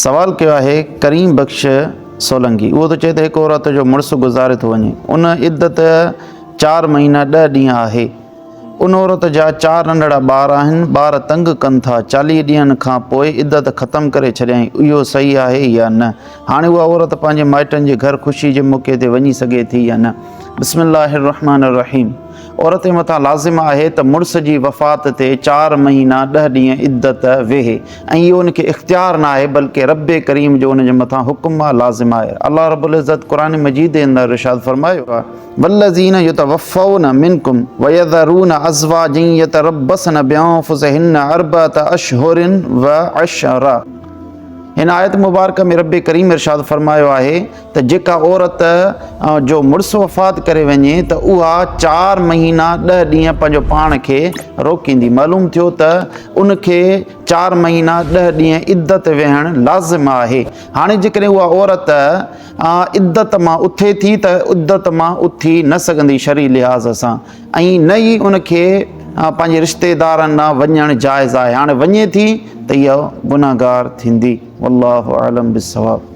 سوال ڪيو آهي ڪريم بخش سولنگي اهو ٿو چئي ته هڪ عورت جو مڙس گذاري ٿو وڃي ان عدت چار مهينا ڏهه ڏينهن آهي ان عورت جا چار ننڍڙا ٻار آهن ٻار تنگ ڪن ٿا چاليهه ڏينهن کان پوء عدت ختم ڪري ڇڏيائين اهو صحيح آهي يا نه هاڻي اها عورت پنهنجي مائٽن جي گهر خوشي جي موقعي تي وڃي سگهي ٿي يا نه بسم الله الرحمن الرحيم عورت جي مٿان لازم آهي ته مڙس جي وفات تي چار مهينا ڏهه ڏينهن عدت ويهي ۽ اهو ان کي اختيار نه آهي بلڪه رب ڪريم جو ان جي مٿان حڪم آهي لازم آهي الله رب العزت قرآن مجيد جي اندر ارشاد فرمايو آهي والذين يتوفون منڪم ويذرون ازواجا يتربصن بانفسهن اربعة اشهر وعشرا هن آيت مبارڪ ۾ رب ڪريم ارشاد فرمايو آهي ته جيڪا عورت جو مڙس وفات ڪري وڃي ته اها چار مهينا ڏهه ڏينهن پنهنجو پاڻ کي روڪيندي. معلوم ٿيو ته ان کي چار مهينا ڏهه ڏينهن عدت ويهڻ لازم آهي. هاڻي جيڪڏهن اها عورت عدت مان اٿي ٿي ته عدت مان اٿي نه سگهندي شرعي لحاظ سان ۽ نه ئي ان کي پنهنجي رشتيدارن ڏانهن وڃڻ جائز آهي. هاڻي وڃي ٿي ته اها گنهگار ٿيندي. والله اعلم بالصواب.